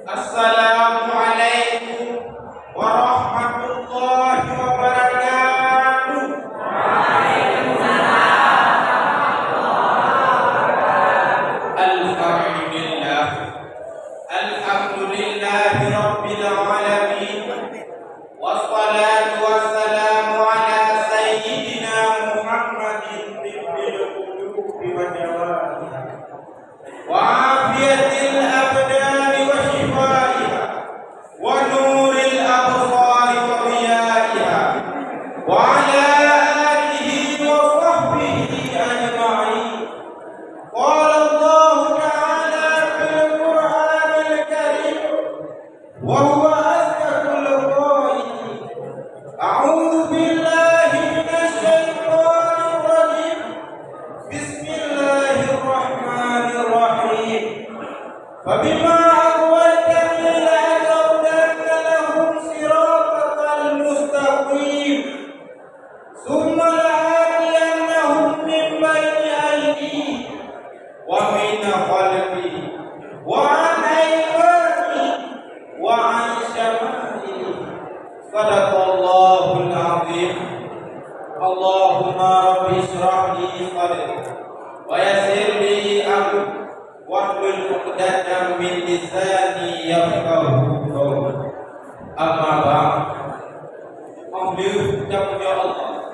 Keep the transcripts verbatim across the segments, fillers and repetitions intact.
Assalamualaikum warahmatullahi wabarakatuh. Alhamdulillah. Alhamdulillahi rabbil alamin. Wassalatu wassalamu ala sayyidina Muhammadin tibbil qulubi wa dawaiha. Wa afiyatil abdani wa shifaiha, wa nuril absari wa diyaiha, wa ala alihi wa sahbihi ajma'in. Qala Allahu ta'ala fil Qur'anil Karim, wa huwa asdaqul qailin. A'udzu billahi minasy syaithanir rajim. Bismillahirrahmanirrahim. Fabima aghwaytani la'aq'udanna lahum siratakal mustaqim. Tsumma la'atiyannahum min baini aidihim wa min khalfihim wa an aimanihim wa an syama'ilihim. Shadaqallahul azim. Allahumma rabbi shrah li sadri wa yassir li amri wahlul 'uqdatam min lisani yafqahu qauli. Amma ba'd. Alhamdulillah, Allah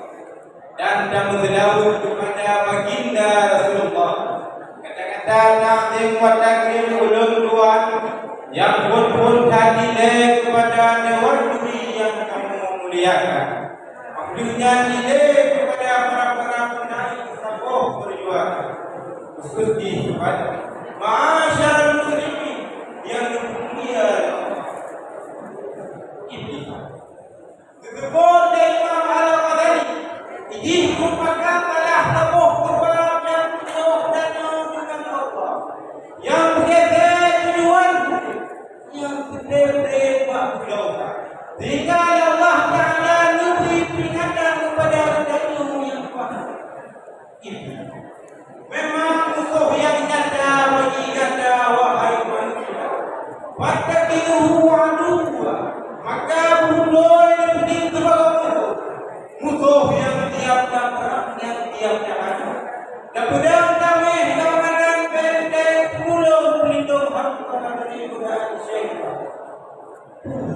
dan tameuseulaweuet keupada Baginda Rasulullah. Kata-kata takzim wa takrim ulôn tuan nyang phon-phon that ilée keupada dewan juri nyang kamoe muliakan. Maksudnya ilée keupada para-para peunaik saboh peujuangan, khusus jih keupada ma'asyiral muslimin nyang dimulia Allah. Ini Geubeuet lé Imam Al-Ghazali, idin merupakan salah saboh peubab nyang peunoh tanyoe deungon Allah, nyang beugét tujuan nyang seudeh-deh bak ulôn, sehingga Allah Ta'ala neubri peuringatan keupada tanyoe nyang paham. Memang musoh nyang nyata bagi gata, wahai manusia. Fattakhidhuhu aduwwa, maka beutôi neupeudeueng sibagoe musoh. Musoh nyang tiab tapeurang, nyang tiab tahanco. Tapeudong tameh keuamanan benteng, peulindong hamba dari godaan syaitan.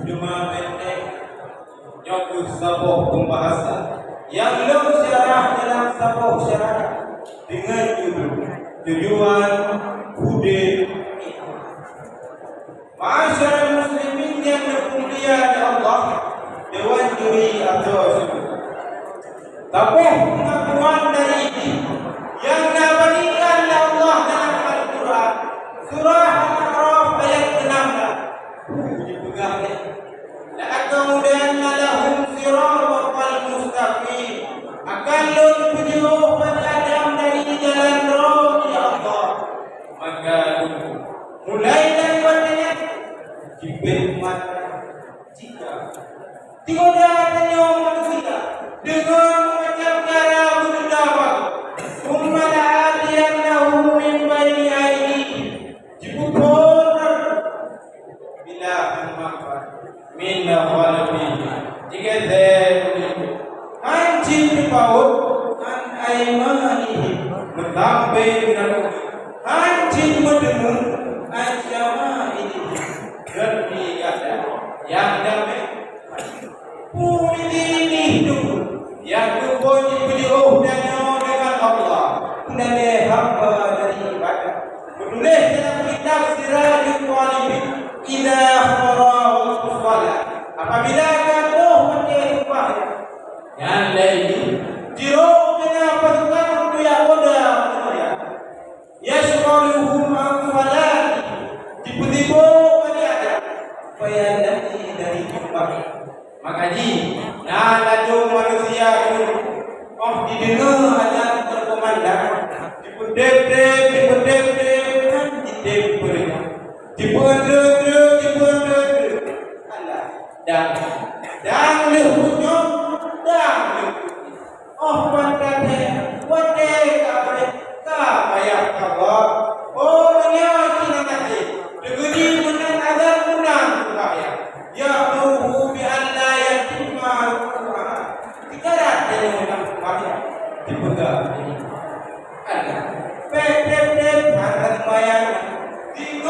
Teuma benteng nyoe kheueh saboh pembahasan nyang lôn syarah dalam saboh syarah deungon judul Tujuan Udeb. Ma'asyiral muslimin nyang dimulia lé Allah, dewan juri atau juri. Saboh pengakuan dari jih nyang na bandingkan lé Allah dalam Al-Quran, surah Al-A'raf ayat keenam belas. Jipeugah lé, "La'aq'udanna lahum siratakal mustaqim." Akan lôn peujiôh banmandum dari jalan droe, ya Allah. Maka mulai dari watée nyan, jipeumat Jika tigoda tanyoe manusia deungon macam cara beureudah bagoe, "Tsumma la'atiyannahum min baini aidihim," jipeuphon, bila hana mampat, "min khalfihim," jigeuseue uneuen, "han cit jipawöt, an aimanihim," meusampéng dan uneuen, "han cit meuteumé, an syama'ilihim," dan di gata nyang damé. Peue jih nyoe nyang keuphon jipeujiôh tanyoe deungon Allah, peulagée hamba dari ibadah. Meutuléh dalam kitab Sirajut Thalibin, "Idza hadara waqtus shalah," apabila ka troh watée seumayang, nyan lé jih, jidong keunan pasukan keu jak poda keunoe. Yashghaluhum an shalati, jipeusibok bak ibadah, supaya lari dari seumayang. Maka jih na ladôm manusia nyoe, óh jideungoe azan teukumandang, jipeudeb-deb, jipeudeb-deb, han jitem peurintah. Jipeuendreuk-endreuk, jipeuendreuk-endreuk. Alah, dang, dang lheueh bunoe, dang lheueh bunoe. Óh ban tatem, watée ka habéh, ka payah sabar. Oh, meunyoe cit na até, teukeudi meunan azan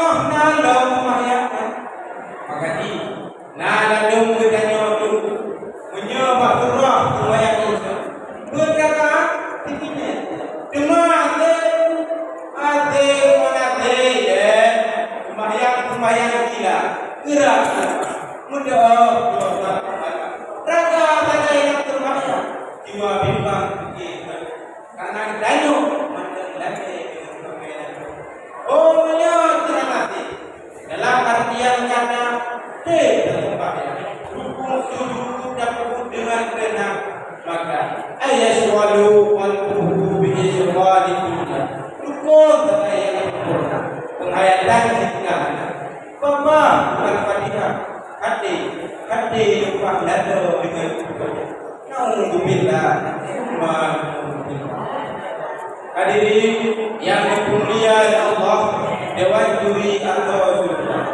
Na lom seumayang. Maka di na ladôm geutanyoe tu, meunyoe bak surah seumayang Isya, beurakaat siteungoh. Teuma até, até ngon até, ya, seumayang-seumayang gila, geura, meudoa, doa, raga sagai lam seumayang, jiwa bimbang, Karena geutanyoe mantong lagèe deungon peuminan. Oh, meunyoe teuma maté, dalam artian kata, teuh teumpat rukun sujud tapeubuet deungon keunong, maka, "Ayyashghalu qalbuhu bi ishghali dunya." Rukun sagai nyang sempurna, penghayatan sempurna. Babah Al-Fatihah, até, até lumpah laloe deungon Naudzubillah. Hadirin yang dimuliakan Allah, dewan juri atau sultan.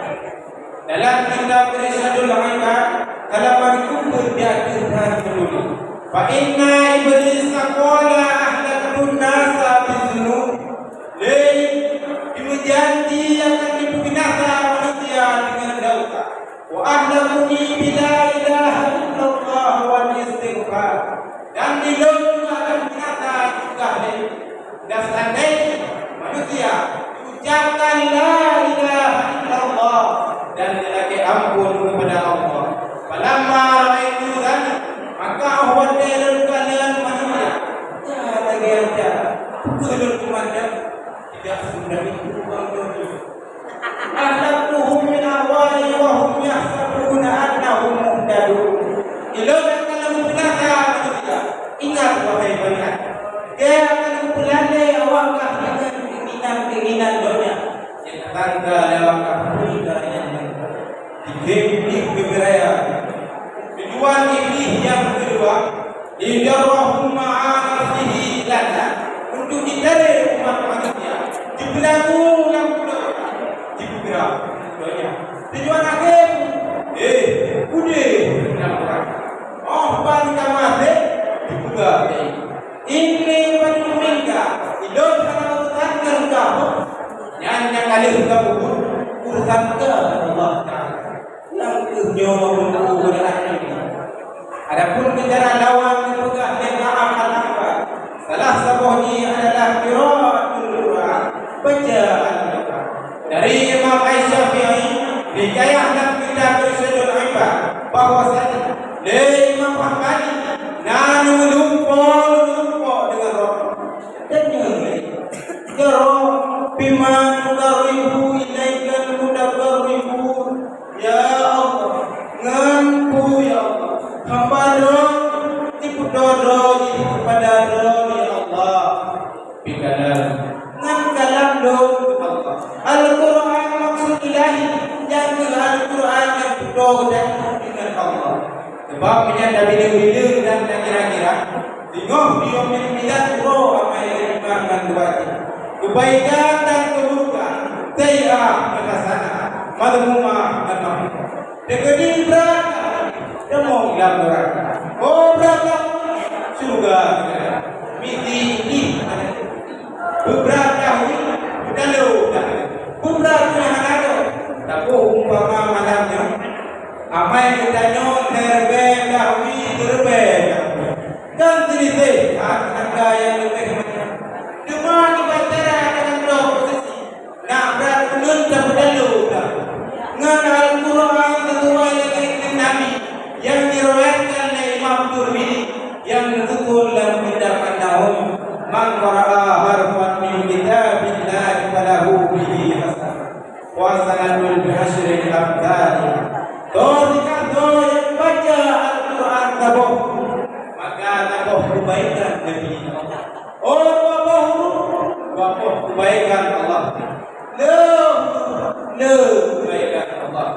Dalam kitab Irsyadul Ibad, halaman keupeuet di ateueh na teutuléh, "Fa inna Iblisa qala ahlaktun nasa bidzunub." Lé, jimeujanji akan jipeubinasa manusia deungon dosa. "Wa ahlakuni bila ilaha illallah wal istighfar." Dan di lôn juga akan binasa juga lé. Dan seandainya manusia diucapkan la ilaha illallah dan dilakèe ampôn kepada Allah. Falamma ra'aitu dzalik, maka watèe lôn kalon manusia, ya, lagèe aja, peue lôn peumandang, tidak semudah itu, Bang Doni. Ahlaktuhum min awwali wa hum yahsabuna annahum muhtadun. Ilôn akan lôn binasa manusia. Ingat, wahai Bani Adam, gata akan lôn peulalè awak kah deungon keinginan-keinginan donya. Nyang sangka lé awak kah peue nyang Dikheun Iblih keu geuraya. Tujuan Iblih nyang keudua, liyadrahum ma'a nafsihi lana, untuk jitarek umat manusia, jipeulagu lam donya, jipeugeura donya. Tujuan akhé, eh, udeh lam neuraka. Oh, ban ka maté, jipeugah lé Inni bari'un minka, ilôn hana urusan ngon kah. Nyan nyang ka lheueh tapeubuet, urusan kah ngon Allah Taala. Nyang keuh nyoe meunurot godaan Iblih. Adapun keu cara lawan geupeugah lé Ka'ab Al-Ahbar, salah saboh jih adalah qiraatul Qur'an, baca Al-Qur'an. Dari Imam Asy-Syafi'i, dikayah lam kitab Irsyadul Ibad, bahwasanya lé Imam Hambali na neumeulimpôh-limpôh deungon Rabb. Dan nyan lé, "Ya Rabb, bima nuqarribu ilaikal mutaqarribun." Ya Allah, ngon peue, ya Allah, hamba droe jipeudoe droe jih keupada Droe, ya Allah. Bikalam, ngon kalam lôn keu Allah. Al-Qur'an maksud ilahi, nyan keuh Al-Qur'an nyang peutoe geutanyoe deungon Allah. Sabab meunyan tabileung-bileung dan takira-kira, singoh di yom mizan uroe amai iman ngon dua jih. Keubaikan dan keuburukan, sayyi'ah ngon hasanah, madhmumah ngon mahmumah. Teukeudi brat, tamong lam neuraka. Oh, brat lam syeuruga. Misi jih. Beubrat dahulu, beutalo dahulu. Beubrat nyang hana dong. Tapi umpama malam nyoe, amai geutanyoe teureubée dahulu, teureubée dahulu. Kan teuliseh, hak tangga nyang leubeh manyang. Teuma dibaca dalam dua posisi. Na brat ulôn tapeutalo dah. Ngon Al-Qur'an sesuai lagée kheun Nabi nyang diriwayatkan lé Imam Tirmidzi nyang teutuléh lam kitab An-Nawawi, "Man qara'a harfan min kitabillahi falahu bihi hasanah, wa hasanatun bi asyri amthaliha." Toh sikasoe nyang baca Al-Qur'an saboh, maka saboh keubaikan dari Allah. Oh, dua boh huruf, dua boh keubaikan Allah. Le, le keubaikan Allah.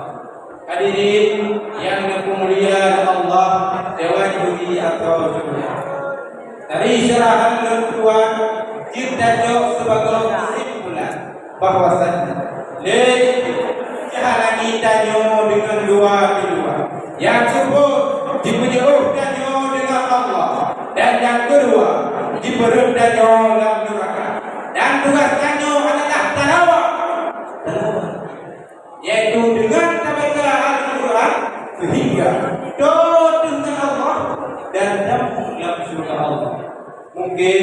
Hadirin nyang dipeumulia Allah, dewan juri atau juri. Dari syarahan lôn tuan, jeuet tajok sibagoe keusimpulan. Bahwasanya lé jalan tanyoe deungon dua keudua. Nyang keupeuet, jipeujeuôh tanyoe deungon Allah, dan nyang keudua, jipeureuet tanyoe lam neuraka. Dan tugaih tanyoe adalah talawa. Talawa. Sehingga teuh ngon Allah dan dapat lam syurga Allah. Mungkin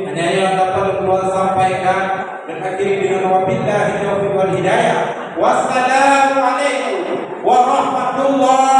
hanya nyan dapat ulôn sampaikan dan akhiri dengan wabillahi taufiq wal hidayah. Wassalamualaikum warahmatullahi